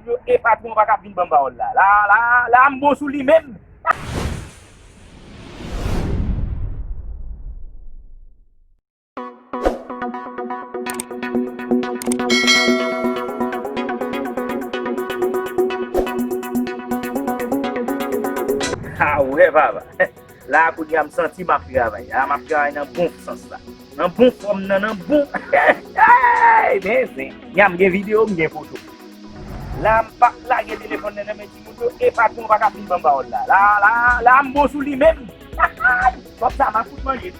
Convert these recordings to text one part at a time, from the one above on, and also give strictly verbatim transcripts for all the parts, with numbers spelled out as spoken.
Yo, e patwon pa ka vin ban m pawòl la. La, la, la, m bon sou li menm. Ah, wè, papa. La a kounye a m santi m ap travay. La a m ap travay nan bon sans la. Nan bon fòm nan, nan bon. Hey, men zen. Nya m gen videyo, m gen foto. La a m p ap lage telefòn nan nan men timoun yo, e patwon pa ka fin ban m pawòl la. La, la, la a m bon sou li menm. Kòb sa m ap fout manje.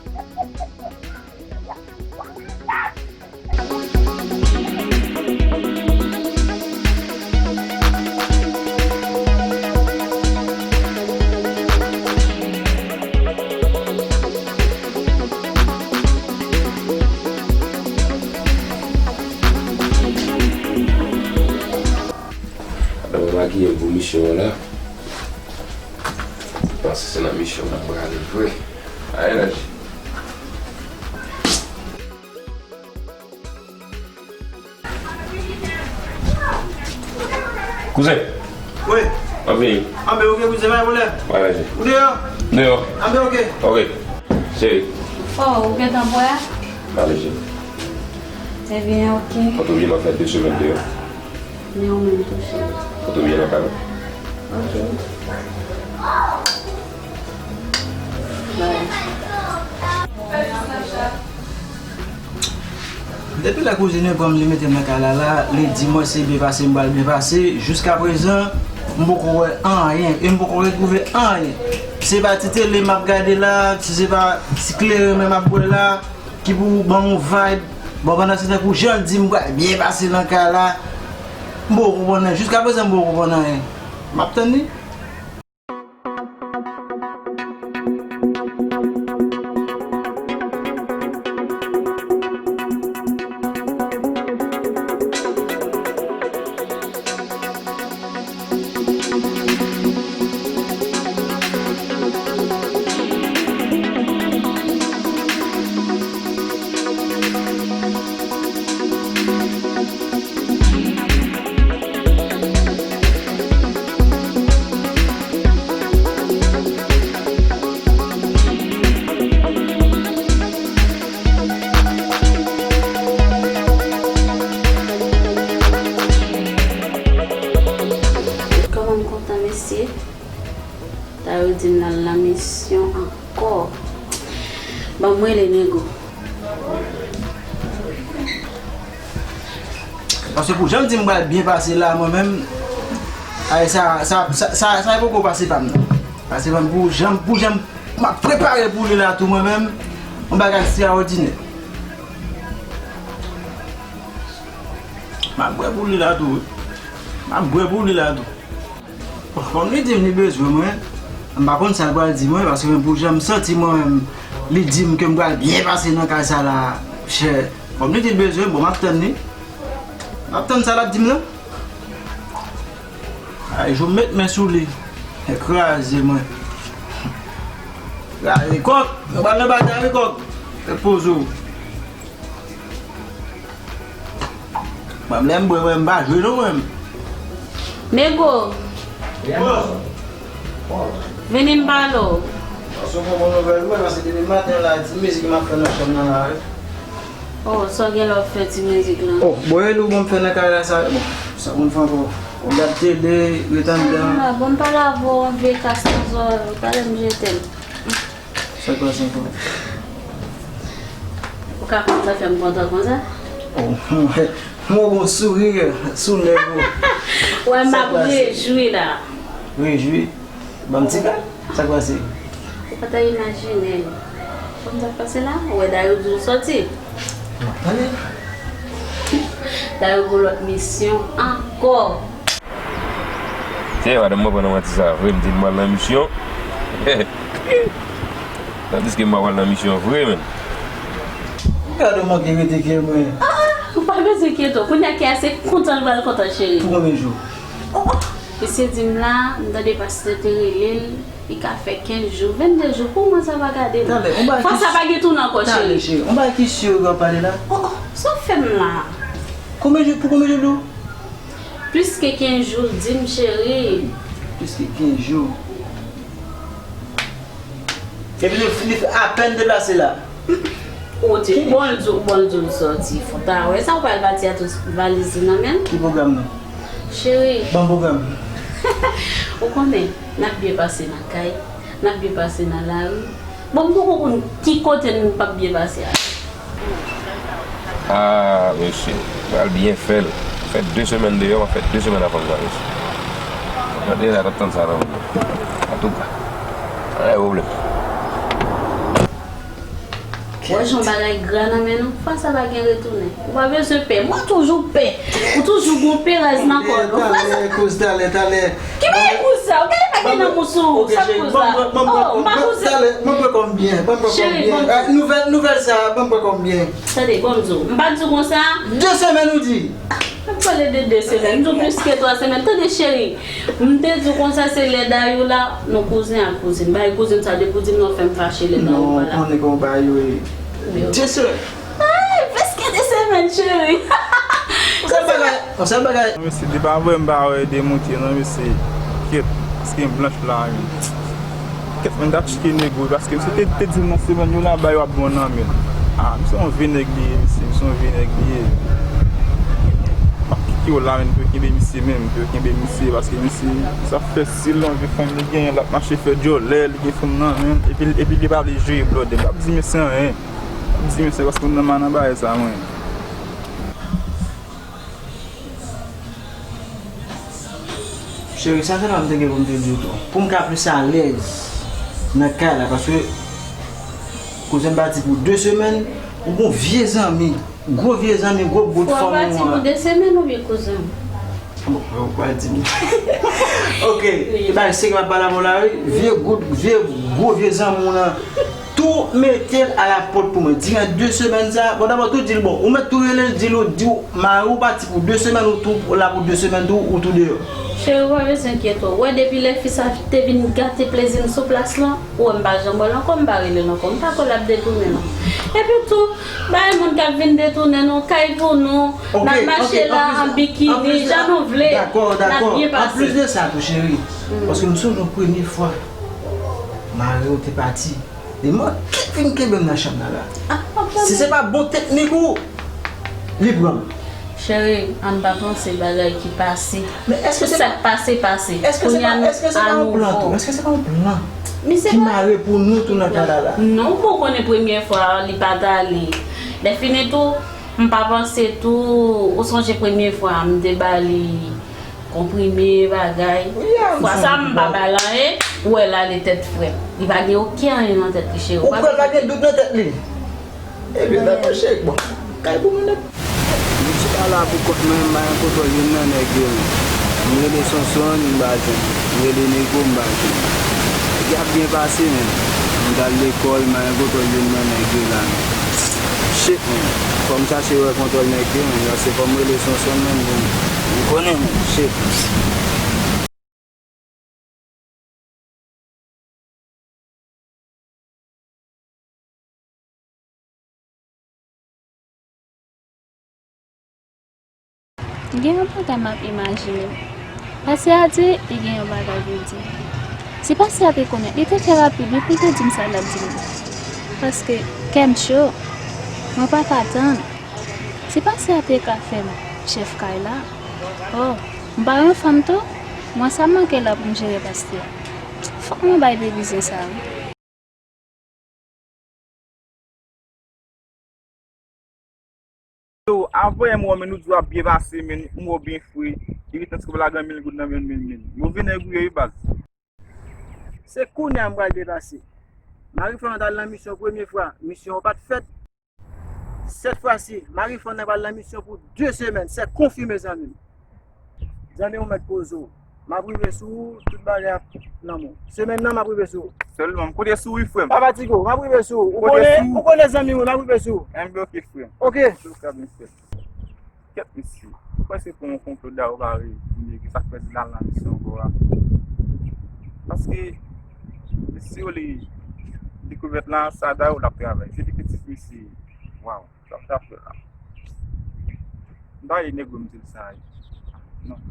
Adan mwen makiye m pou misyon an la. Panse se nan misyon mwen prale vre. Ay, Naji. Kouzen. Wi. Anvi. Anvi, oke, kouzen, pa gen pwoblèm. Vwayaje. Ou deyò? Deyò. Anvi, oke. Oke. Cheri. Oh, ou gentan bwè? Vwayaje. Ebyen, oke. Kote w ye, m ap fè de semèn deyò. Men ou menm tou, cheri. Kote w ye, nan kay la? Oke. Bye. Depi lè kouzin mwen pran m, li mete m nan kay la, la, li di mwen se byen pase m pral byen pase. Jiskaprezan, m poko wè anyen. E m poko retwouve anyen. Se pa ti tele m ap gade la, si se pa ti kleren men m ap bwè la, ki pou ban m yon vibe. Bon, pandan se tan pou jan l di m pral byen pase nan kay la, m poko konprann anyen. Jiskaprezan, m poko konprann anyen. M ap tann li. Kòman m kontan, mesye. Sa yo di m l al nan misyon ankò. Ban m rele Nego. Paske pou jan l di m pral byen pase la, mwen menm, ay, sa, sa, sa, sa, sa poko pase pa m nan. Pase pa m pou jan, pou jan m ap prepare pou li la tou, mwen menm, yon bagay ekstraòdinè. M ap bwè pou li la tou, wi. M ap bwè pou li la tou. Bon, kòm li di m li bezwen mwen, m pa konn sa l pral di mwen, paske mwen pou jan m santi mwen menm, li di m ke m pral byen pase nan kay sa la, chè. Kòm li di l bezwen m, bon, m ap tann li. M ap tann sa l ap di m nan. Ay, jou m met men sou li, kraze mwen. Kraze kòk, nou pral nan batay wi kòk. Repoze w. Mwen, lè m bwè, mwen, m pa jwe non, mwen. Nego. Vini m pale w. Sa se yon bon nouvèl, wi, paske depi maten la, ti mizik m ap fè nan chanm nan la, wi. Oh, sa w gen lè w ap fè ti mizik lan? Oh, bon, e nou bon m fè nan kay la sa, bon, sa moun fè ankò. Ou gad tele, ret anndan. Ah, bon, m pale avè w, yon vye kas nan zòrèy ou, talè m jete l. Sa k pase ankò? Ou ka konn sa fè m kontan konsa? Oh, mwen, mwen bon souri sou lèv ou. Wè m ap rejwi la. Rejwi? Ban m ti kal? Sa k pase? Ou pa ta imajine. Kòm sa k pase la, ou wè Dayou di w sòti. M ap tande. Dayou gon lòt misyon ankò. Tè, madanm mwen pran nan manti sa vre, m di l m al nan misyon. Tandiske m pa pral nan misyon vre, menm. Gade w manke rete kè mwen. Ah, ou pa bezwen enkyete w. Kounye a kè a se kontan l pral kontan, cheri. Pou konbyen jou? Oh, oh. Misye di m la, m tande pastè te rele l, li ka fè kenz jou, vennde jou. Pou mwen sa pa gade m. Talè, yon bagay ki... Fwa sa pa gen tounen ankò, cheri. Talè, cheri, yon bagay ki si w ap pale la. Oh, oh, sa w fè m la? Konbyen jou, pou konbyen jou l di w? Plis ke kenz jou, l di m, cheri. Plis ke kenz jou. Epi li, li apèn deplase la. Ou te bon, l di w, bon, l di w l sòti. Fò ta wè sa, ou pral pati a tout valiz li nan men l. Ki pwogram nan? Cheri. Ban m pwogram. Ou konnen, n ap byen pase nan kay, n ap byen pase nan lari. Bon, m poko konn ki kote n p ap byen pase a. Ah, mesye, pral byen fè l. Fè de semèn deyò, m ap fè de semèn avè m nan, mesye. Gade la, t ap tann sa nan men m. Antouka, pa gen pwoblèm. Wè jan bagay gra nan men nou, fwa sa pa gen retounen. Ou pa bezwen pè. Mwen toujou pè. Ou toujou gon perèz nan kò nou. Talè, kouz, talè, talè. Ki bagay kouz sa? Ou gade pa gen nan moussou, sa kouz la. Oh, m pa kouz. Talè, mwen pran kòm byen, mwen pran kòm byen. Cheri, bon. Ah, nouvèl, nouvèl sa, mwen pran kòm byen. Tande, bon, m di w. M pa di w konsa. De semèn ou di. Ap pale de de semèn, m di w plis ke twa semèn. Tande, cheri, m te di w konsa se lè Dayou la, non, kouzen ak kouzin. Bay kouzin sa depi w di m non fè m fache lè Dayou pa la. Non, konnen kòman bagay yo ye. De semèn. Ay, prèske de semèn, cheri. Yon sèl bagay, yon sèl bagay. Mesye, depi avè m pa wè de moute non, mesye. Kèt, paske m blanch la, wi. Kèt, men m t ap chike nego, paske misye te, te di m nan semèn yo la, bagay yo ap bon nan men l. Ah, misye yon vye nèg li ye, mesye, misye yon vye nèg li ye. M ap kite yo la, men pou yo kenbe misye menm, pou yo kenbe misye, paske misye, sa fè si l yon vye fanm li genyen, l ap mache fè djòlè, li gen fanm nan men l, epi, epi li pa vle jere blòdè. M p ap di mesye anyen. M ap di mesye, paske m nan mal nan bagay sa, mwen. Cheri, sa se pa m te gen pou m te di w tou. Pou m ka plis alèz nan kay la, paske kouzen m pati pou de semèn, ou gon vye zanmi, gwo vye zanmi, gwo bout fanmi w an. Ou pati pou de semèn oubyen kouzen? Bon, ou pral di m. Ok, e bay se ke m ap pale avè w la, wi. Vye gout, vye, gwo vye zanmi w lan. Tou mete l alapòt pou mwen. Diran de semèn sa, bon, dabò tou di l, bon, ou mèt tou rele l, di l, ou di w, mari w pati pou de semèn, ou tou la pou de semèn tou, ou tou deyò. Cheri, ou pa bezwen enkyete w. Ou wè depi lè fi sa te vin gate plezi m sou plas lan, ou wè m pa janm wè l ankò, m pa rele l ankò, m pa kwè l ap detounen non. Epi tou, bay moun k ap vin detounen nou, kay pou nou, n ap mache la an bikini, jan nou vle, n ap byen pase. Anplis de sa tou, cheri, paske m sonje yon premye fwa, mari w te pati. E mwen, kèt vin kenbe m nan chanm nan la. Si se pa bon teknik ou, li pran m. Cheri, ann pa panse bagay ki pase. Men èske se pa, sa k pase, pase. Èske se pa, èske se pa yon plan tou? Èske se pa yon plan ki mare pou nou tou nan kay la la? Non, bon, ou konnen premye fwa li pa t ale. Lè fini tou, m pa panse tou, ou sonje premye fwa m te ba li konprime, bagay. Fwa sa m pa ba l anyen, ou wè l ale tèt frèt. Li pa gen okenn anyen nan tèt li, cheri. Ou kwè l pa gen dout nan tèt li? Ebyen, dakò, cheri. Bon, kay pou mwen nèt. M chita la pou kont mwen, m pa gen kontwòl youn nan nèg yo, non. M rele Sonsonn, m pa jwenn. M rele Nego, m pa jwenn. Nèg y ap byen pase, men. M t al lekòl, m pa gen kontwòl youn nan nèg yo la, non. Shit, men. Fò m chache wè kontwòl nèg yo, men. Paske fò m rele Sonsonn, men, bon. M konnen, men. Shit. Gen yon bagay m ap imajine m. Pase a di, li gen yon bagay pou l di. Si pase a te konnen, li te fè rapid, wi, pou l te di m sa l ap di m. Paske kè m cho. Mwen pa ka tann. Si pase a te ka fè m chèf kay la, oh, m pa yon fanm tou? Mwen sa m manke la pou m jere pase a. Fòk mwen bay belize sa, wi. Yo, avanyè m wè w, men, ou di w ap byen pase, men, m wè w byen fre. Iritan, si w pa lage yon mil goud nan men, men, men. Move nèg ou ye, wi, baz. Se kounye a m pral depase. Mari fanm nan t al nan misyon premye fwa, misyon an pa t fèt. Sèt fwa si, mari fanm nan pral nan misyon pou de semèn, se konfime, zanmi m. Zanmi m, ou mèt poze w. M ap rive sou ou, tout bagay ap nan men w. Semèn nan, m ap rive sou ou. Sèlman, m konte sou ou, wi, frè m. Pa fatige w, m ap rive sou ou. Ou konnen, ou konnen, zanmi m, wi, m ap rive sou ou. Enben, oke, frè m. Oke. Kèt, mesye. Ou kwè se pou yon konplo Dayou pa revini, ki sa k fè li al nan misyon ankò a? Paske, mesye, li dekouvèt la, sa Dayou l ap travay. Se li pitit misye. Waw, sa m ta fè la. M pa ye nego m di l sa ye. Non.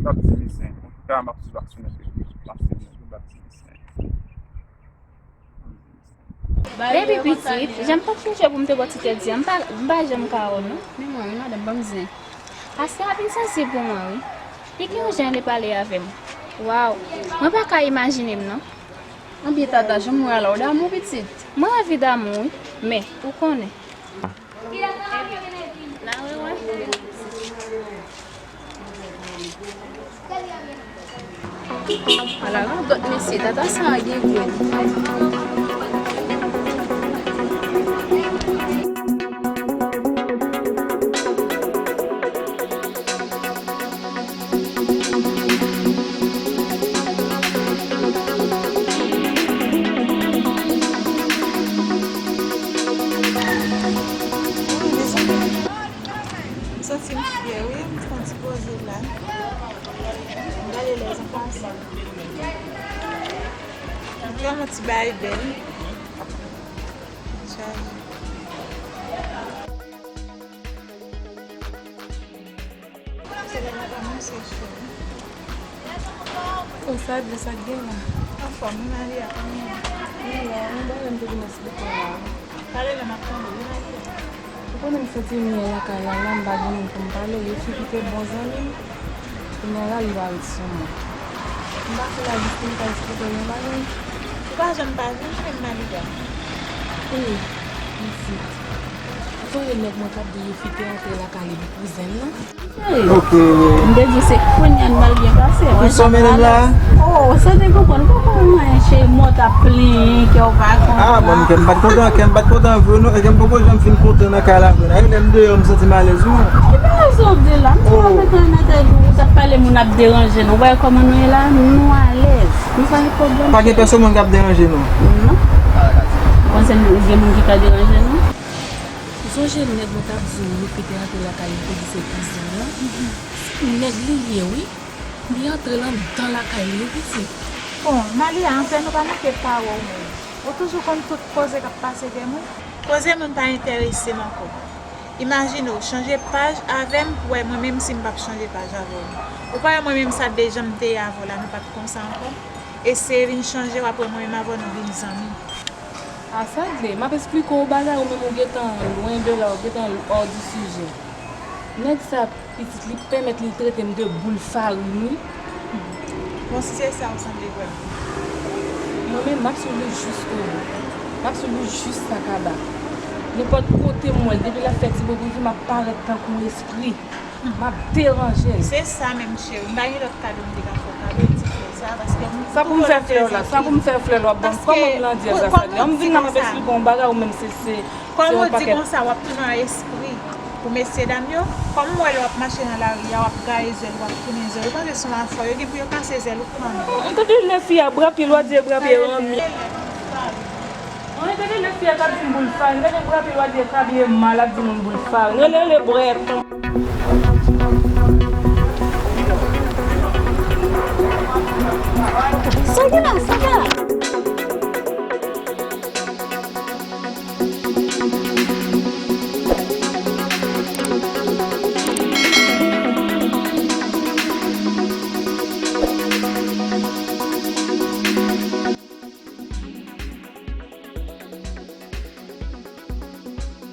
M ap di li sen. Antouka, m ap swiv aksyon nèg yo. M ap swiv nèg yo, m ap di li sen. Baby pitit, jan m t ap chèche pou m te ba w ti tèt di a, m pa, m pa janm ka wè w non. Men mwen wi, madanm, ban m zen. Paske a vin sansib pou mwen wi. Li gen yon jan li pale avè m. Waw, mwen pa ka imajine m non. Anbyen tata, jan m wè a la, ou damou pitit? Mwen anvi damou wi, men ou konnen. Ala radòt mesye, tata sa a gen grenn. M santi m fyè wi, m pran ti poze la. M gade lè tan pase. M pran yon ti bay bèl. Chaje. Se lè m ap anonse cho. O, sa dlo sa k gen la. Anfòm wi, Maria, kòman w ye? Mwen la, yon bagay m te vin eksplike w la. Pale lè m ap tande wi, Maria. Ou konnen m soti m ye lakay la, la m pa gen moun pou m pale, Yofi ki te bon zanmi m. Kounye a la, li parèt sou mwen. M pase la jis pou m ka eksplike w yon bagay. Ou pa janm pa vin jwenn Malia. Wi, pitit. Ou sonje nèg mwen t ap di Yofi te antre lakay li pou kouzen l lan? Ok. M te di se kounye a n pral byen pase. Pou sa w mennen m la? Oh, sa te konprann. Kòman w manyen cheri mò t ap plenyen, kè w pa kontan? Ah, bon, kè m pa t kontan, kè m pa t kontan vre non. E kè m poko janm fin kontan nan kay la vre. Lè m deyò, m santi m alèz wi. E pa rezon w di la, m te pa kontan nan tèt ou, ou t ap pale moun ap deranje nou. Ou wè kòman nou ye la, nou alèz. Nou pa gen pwoblèm. Pa gen pèsonn moun k ap deranje nou. Non. Ou panse nou gen moun ki ka deranje nou? Ou sonje nèg mwen t ap di w, Yofi te antre lakay li, te di se kouzen l lan? Se nèg li ye wi. Li antre l anndan lakay li wi, pitit. Bon, Malia, anfè nou pa manke pawòl mwen. Ou toujou konn tout koze k ap pase kè mwen. Koze moun pa enterese m ankò. Imajine w chanje paj avè m pou wè mwen menm si m p ap chanje paj avè w. Ou pa wè mwen menm sa dejan m te ye avè w la, nou pa t konsa ankò. Eseye vin chanje, w ap wè mwen menm avè w nou vin zanmi. A sa k vle, m ap eksplike w bagay, ou menm ou gentan lwen de la, ou gentan hors du sujet. Nèg sa, pitit, li pèmèt li trete m de boul farin wi. Bon, si se sa, ou sanble vrèman. Mwen menm, m ap swiv li jis o bout. M ap swiv li jis sa kaba. Nenpòt kote m wè l, depi l ap fè ti bobouzou, m ap parèt tankou espri. M ap deranje l. Se sa menm, cheri. M pa gen lòt kado m te ka fè w kado, ti flè sa, paske m... Sa pou m fè flè w la, sa pou m fè flè l w ap ban m, kòman m landye sa, sa di? An m vin la m ap eksplike w yon bagay, ou menm se, se, se yon pakèt. Kòm ou di konsa, w ap tounen an espri pou mesye dam yo. Kòm m wè lè w ap mache nan lari a, w ap gaye zèl, w ap tounen zèl. Ou panse se yon afè, yo gen pou yo kase zèl ou pran. Ou tande lè fi a bra pye l, w a di e bra pye ranm li. Mwen tande lè fi a t ap di m boul farin, tande bra pye l, w a di e kabye mal ap di moun boul farin. Rele lebrèt. Sa ki la sa?